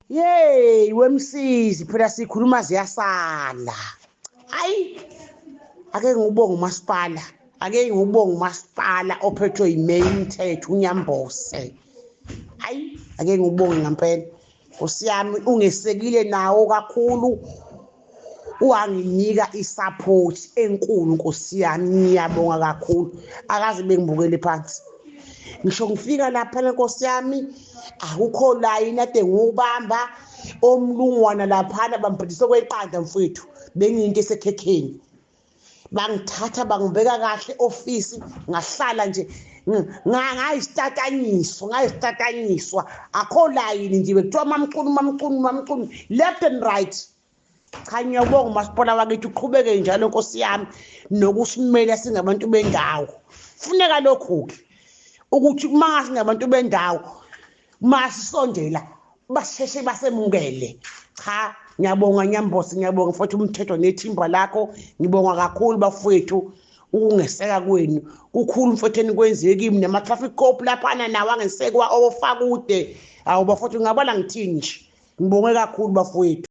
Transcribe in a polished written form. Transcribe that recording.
Yey wemsizi phela sikhuluma ziyasala. Hayi ake ngubonge umasipala, ake ngubonge umasipala ophethwe yimeya uMthetho uNyambose. Hayi ake ngubonge ngempela. Nkosi yami ungesekile nawo kakhulu, wanginika i-support enkulu Nkosi yami, ngiyabonga kakhulu. Akaze bengibukele phansi. Ngisho ngifika lapha Nkosi yami akukho layini ade ngiwubamba, omlungwana laphana bangiphathisa kweqanda mfowethu, bengiyinto esekhekheni. Bangithatha bangibeka kahle ofisi, ngahlala nje ngayisitatanyiswa, ngayisitatanyiswa. Akho layini nje, bekuthiwa mamchunu mamchunu mamchunu left and right. Cha ngiyabonga umasipala wakithi, uqhubeke njalo Nkosi yami nokusimela singabantu bendawo. Funeka lokhu-ke ukuthi uma singabantu bendawo masisondela basheshe basemukele. Cha ngiyabonga Nyambose, ngiyabonga futhi uMthetho nethimba lakho, ngibonga kakhulu bafowethu ukungeseka kwenu. Kukhulu mfowethu enikwenziwe kimi, nama-traffic cop laphana nawo angesekwa ofakude. Awu bafowethu ngingabala ngithini nje, ngibonge kakhulu bafowethu.